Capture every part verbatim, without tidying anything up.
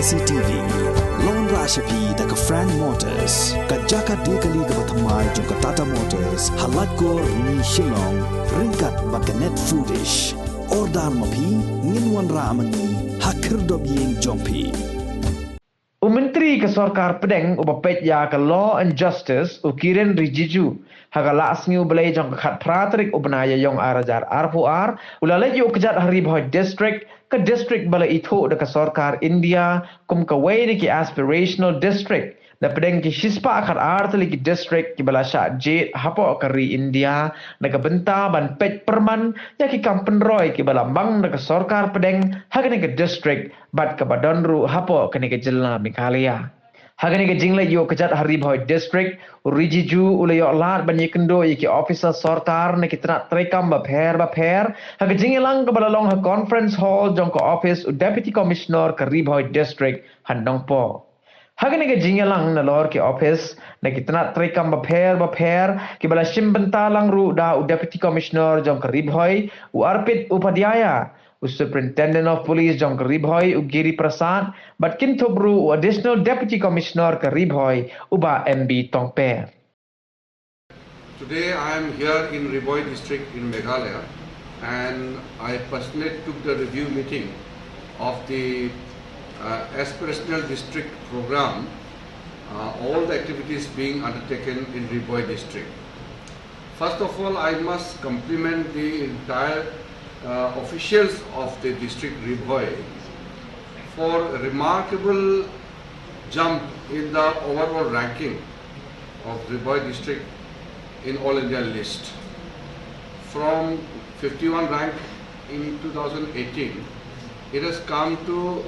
C T V. Long ra sha phi da ka Frank Motors, ka jaka de kali kaba thymmai jong ka Tata Motors, ha Laitkor, Rni, Shillong, ryngkat bad ka Net Foodish. Order ma phi, ngin wanrah ma ngi ha khyrdop ïing jong phi. U Myntri ka Sorkar Pdeng uba peit ïa ka Law and Justice, u Kiren Rijiju, ha ka Laisngi u Blei jong ka khatphra tarik u bnai Ïaiong ar hajar arphew ar, u la leit ïuh kjat ha Ri Bhoi District, ka district ba la ithuh da ka Sorkar India kum kawei na ki aspirational district, na pdeng ki shispah khatar tylli ki district kiba la shah jied hapoh ka ri India, na ka bynta ban peit pyrman ïa ki kam pynroi kiba la mang da ka Sorkar Pdeng ha kane ka district bad kaba don ruh hapoh kane ka jylla Meghalaya. Ha kane ka jingleit ïuh kjat ha Ri Bhoi District, u Rijiju u la ïoh lad ban ïakynduh ïa ki officer sorkar na ki tnat treikam bapher bapher, ha ka jingïalang kaba la long ha Conference Hall jong ka office u Deputy Commissioner ka Ri Bhoi District ha Nongpoh. Ha kane ka jingïalang nalor ki office na ki tnat treikam bapher bapher, kiba la shim bynta lang ruh da u Deputy Commissioner jong ka Ri Bhoi, u Arpit Upadhyaya, u Superintendent of Police jong ka Ri Bhoi, u Giri Prasad, bad kynthup ruh u Additional Deputy Commissioner ka Ri Bhoi, u Bah M B Tongper. Today I am here in Ri Bhoi district in Meghalaya, and I personally took the review meeting of the, uh, aspirational district program, uh, all the activities being undertaken in Ri Bhoi district. First of all, I must compliment the entire, uh, officials of the district Ri Bhoi for a remarkable jump in the overall ranking of Ri Bhoi district in All India list. From fifty-one rank in two thousand eighteen, it has come to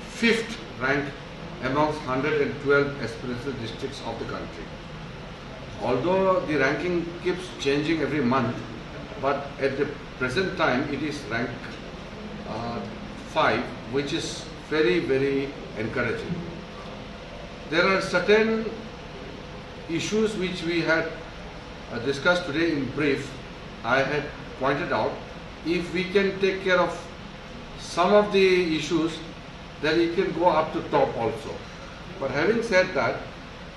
fifth rank amongst hundred and twelve aspirational districts of the country. Although the ranking keeps changing every month, but at the present time it is rank, uh, five, which is very, very encouraging. There are certain issues which we had, uh, discussed today in brief. I had pointed out, if we can take care of some of the issues, then it can go up to top also. But having said that,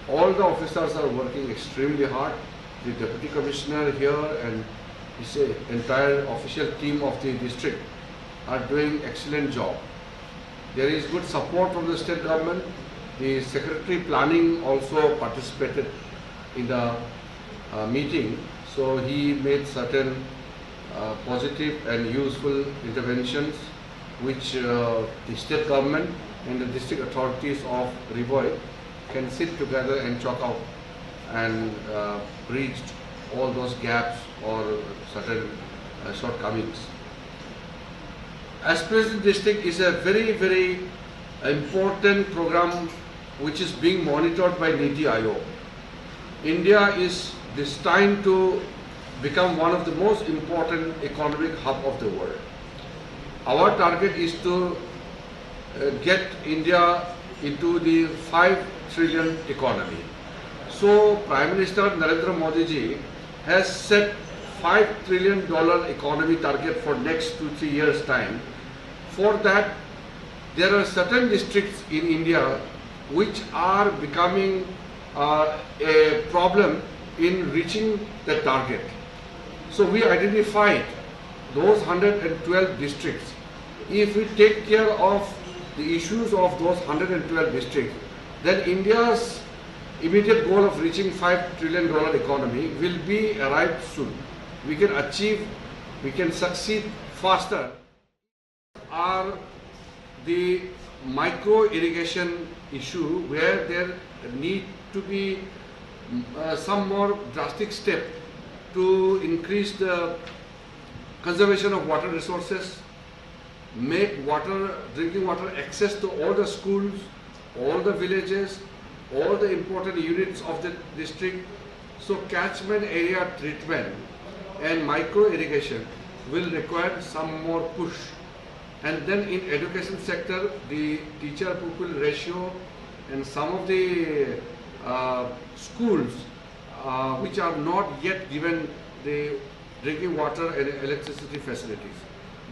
all the officers are working extremely hard. The deputy commissioner here and his, uh, entire official team of the district are doing excellent job. There is good support from the state government. The secretary planning also participated in the, uh, meeting, so he made certain, uh, positive and useful interventions which, uh, the state government and the district authorities of Ri Bhoi can sit together and chalk out and, uh, bridge all those gaps or certain, uh, shortcomings. Aspiration District is a very, very important program which is being monitored by NITI Aayog. India is destined to become one of the most important economic hub of the world. Our target is to, uh, get India into the five trillion economy. So Prime Minister Narendra Modi ji has set five trillion dollar economy target for next two, three years time. For that, there are certain districts in India which are becoming, uh, a problem in reaching the target. So we identified those hundred and twelve districts. If we take care of the issues of those hundred and twelve districts, then India's immediate goal of reaching five trillion dollar economy will be arrived soon. We can achieve, we can succeed faster. Are the micro irrigation issue, where there need to be, uh, some more drastic step to increase the conservation of water resources, make water, drinking water access to all the schools, all the villages, all the important units of the district. So catchment area treatment and micro irrigation will require some more push. And then in education sector, the teacher pupil ratio and some of the, uh, schools, uh, which are not yet given the drinking water and electricity facilities.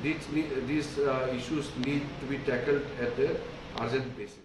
These, ne- these, uh, issues need to be tackled at the urgent basis.